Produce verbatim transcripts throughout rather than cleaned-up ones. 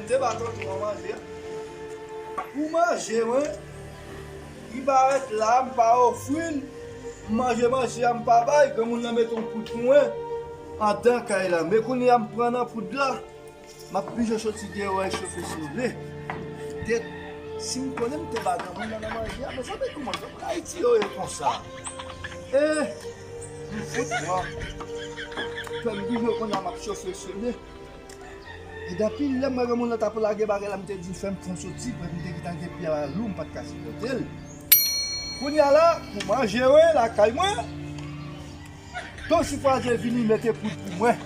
Te ba tonton an manje. Pou manje, wi. Li parèt la, m pa ofri l. M manje manje a, m pa bay. Granmoun nan mete yon poud pou mwen anndan kay la. Men kounye a, m pran nan poud la. M ap blijo soti deyò e chofe sole. Gèt, si m konnen m te ba granmoun nan nan manje a, mezanmi, kòman pèp Ayiti yo ye konsa? E, m fout mò. Fè m blijo kounye a m ap chofe sole. E depi lè m wè granmoun nan t ap lage bagay la, m te di fè m fè yon soti, paske m te gentan gen pye a lou, m pa t ka sipòte l. Kounye a la, pou manje, wi, lakay mwen. Ton Sifwaze vini mete poud pou mwen.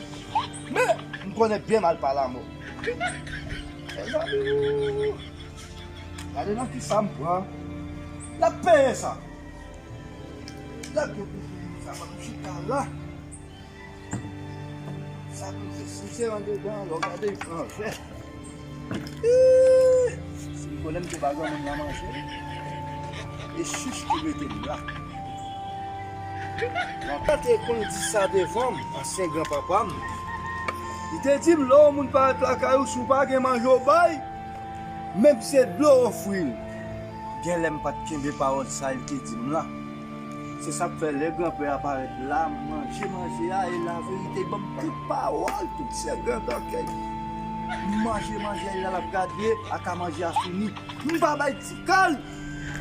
Men, m konnen byen mal pa lanmò. Mezanmi, gade nan kisa m pran. L ap peye sa. L ap gen pou peye sa, m ap chita la. Sa pou se si se andedan, lè w gade l pran vè. Ih! Si m konnen m te ba granmoun nan manje, e chich ki mete m la. Papa te konn di sa devan m, ansyen granpapa m. Li te di m, lè yon moun parèt lakay ou, si w pa gen manje w bay, menm si se dlo w ofri l. Gen lè m pa t kenbe pawòl sa li te di m la. Se sa k fè lè granpè a parèt la, m manje manje a, e laverite, ban m tout pawòl, tout se grandòkèy. M manje manje a, e la l ap gade, aka manje a fini. M pa bay ti kal.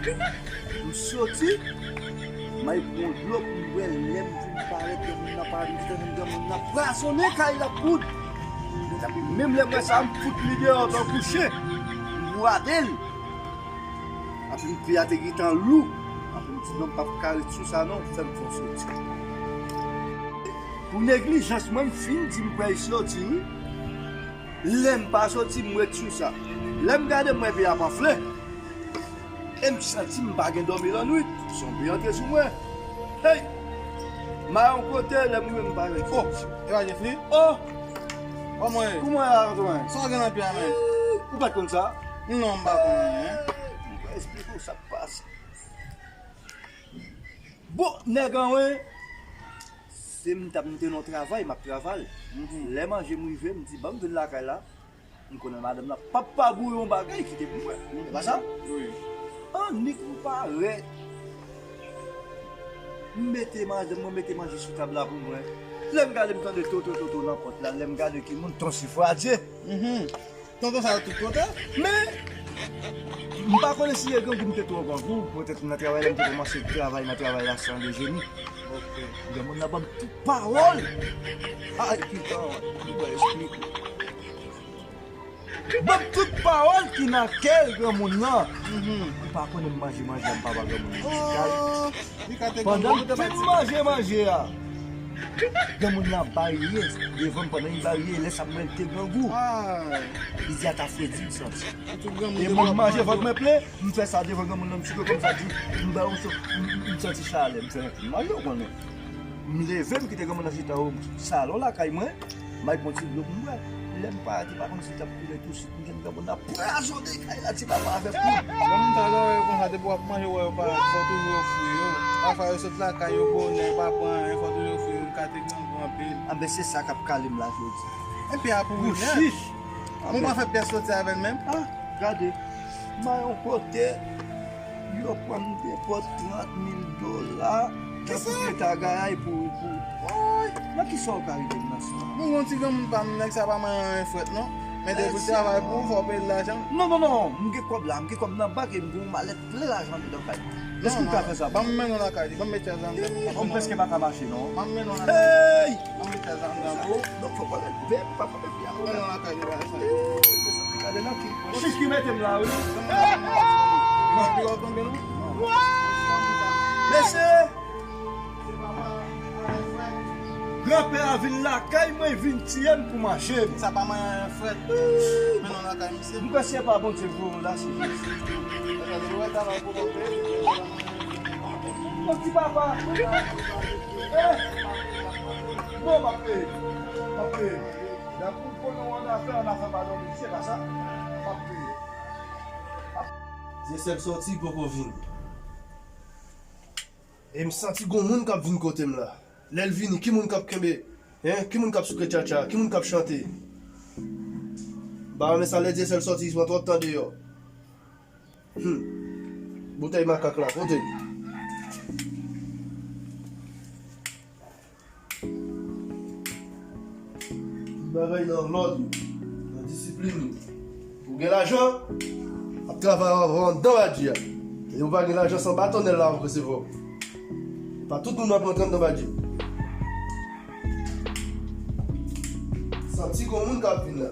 M soti, m al pran dlo pou m bwè, lè m vin parèt, granmoun nan pa vin, granmoun nan pwazonnen kay la poud. Menm lè m wè sa, m fout li deyò tankou chen. M bwade l. Anpil pye a te gentan lou. Anpil m di non, m p ap ka ret sou sa non, fè m fè yon soti. Pou neglijans mwen, m fin di m kwè l soti, wi. Lè m pa soti, m ret sou sa. Lè m gade, m wè pye a p anfle. E m santi m pa gen dòmi lannwit. Sonm vin antre sou mwen. Hey! M al yon kote, lè m rive, m pa gen. Oh! E pa Jeffrey? Oh! Kòman w ye? Kòman w ye la, tonton? Sa w gen nan pye a menm? Ou pa t konn sa? Non, m pa konn anyen. M pral esplike w sa k pase. Bon, nèg an, wi. Se m t ap, m te nan travay, m ap travay. Lè manje m rive, m di, ban m vin lakay la. M konnen madanm nan p ap pa bouyon bagay kite pou mwen. E pa sa? Wi. Annik m parèt. M mete madanm mwen mete manje sou tab la pou mwen. Lè m gade, m tande toto toto nan pòt la. Lè m gade ki moun, Ton Sifwadye. Tonton sa yo tout kote? Men, m pa konnen si e grangou m te twò grangou, petèt nan travay la, m te kòmanse travay nan travay la san dejeni. Ok. Granmoun nan ban m tout pawòl. Ay, pitan, m pral esplike w. Ban m tout pawòl ki nan kè granmoun nan. M pa konnen m manje manje a, m pa ba granmoun nan ti kal. Pandan m fin manje manje a, granmoun nan barye devan m pandan li barye, lè sa m wè l te grangou. Li di ata fredi m santi. E mwen m manje vant mwen plen, m fè sa devan granmoun nan, m sou kòm sa di, m ba yo, m, m santi chalè, m fè yon ti manje, ou konnen. M leve, m kite granmoun nan chita o salon lakay mwen, m al pran ti dlo pou m bwè. Lè m parèt, li pa konn si l t ap koule tou. M jwenn granmoun nan pwazonnen kay la, ti papa avèk tout. Granmoun sa lè w wè yo konsa, depi w ap manje, w wè yo pa fò toujou ofri yo. Pafwa yo sot lakay yo bonè, yo pa pran anyen, fò toujou ofri yo, li ka te grangou anpil. Anben, se sa k ap kale m la jodi. Epi a pouri nèt. Bon, pa fè pyès soti avè l menm. Ah, gade. M al yon kote, yo pran m nenpòt trant mil dola, tankou leta gayay pou, pou, woy, nan kisa w ka rive m nan sa? Bon, yon ti granmoun pa m, nèg sa pa manyen anyen frèt non. Men depi l travay pou ou, fò w peye l lajan. Non, non, non, m gen kòb la, m gen kòb nan bank e m gen yon malèt plen lajan anndan kay. Èske m ka fè sa? Ban m mennen w lakay li, ban m met chèz la anndan pou w. Bon, m prèske pa ka mache non. Ban m mennen w lakay li. Hey! Ban m met chèz la anndan pou w. Donk fò w pa mèt vè, pa, pa mèt vè. Ban m mennen w lakay li, pa sa. Gade nan ki chich ki mete m la, wi. Ou pa pi wè w tonbe non? Mesye! Granpè a vin lakay mwen, vin tiye m pou manje m. Sa pa manyen anyen frèt. Men non lakay misye. M kwè si e pa Bondye k voye w la, se Jezi. Gade, ou wè talè w poko peye. Mon ti papa. Eh! Non, m ap peye. M ap peye. Lè pou konnen w annafè, annafè pa dòmi, se pa sa? M ap peye. Zesèl sòti poko vini. E m santi gon moun k ap vin kote m la. Lè l vini, ki moun k ap kenbe? Hein? Ki moun k ap souke tchatcha? Ki moun k ap chante? M Pa renmen sa lè dyèsèl sòti, li pran twòp tan deyò. Hmm. Boutèy makak la, kote l? Tout bagay nan lòd, nan disiplin. Ou gen lajan, ap travay avè w anndan badji a. E ou pa gen lajan, se anba tonnèl la w ap resevwa. E pa tout moun w ap rantre anndan badji. Santi gon moun k ap vin la.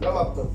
La m ap tann.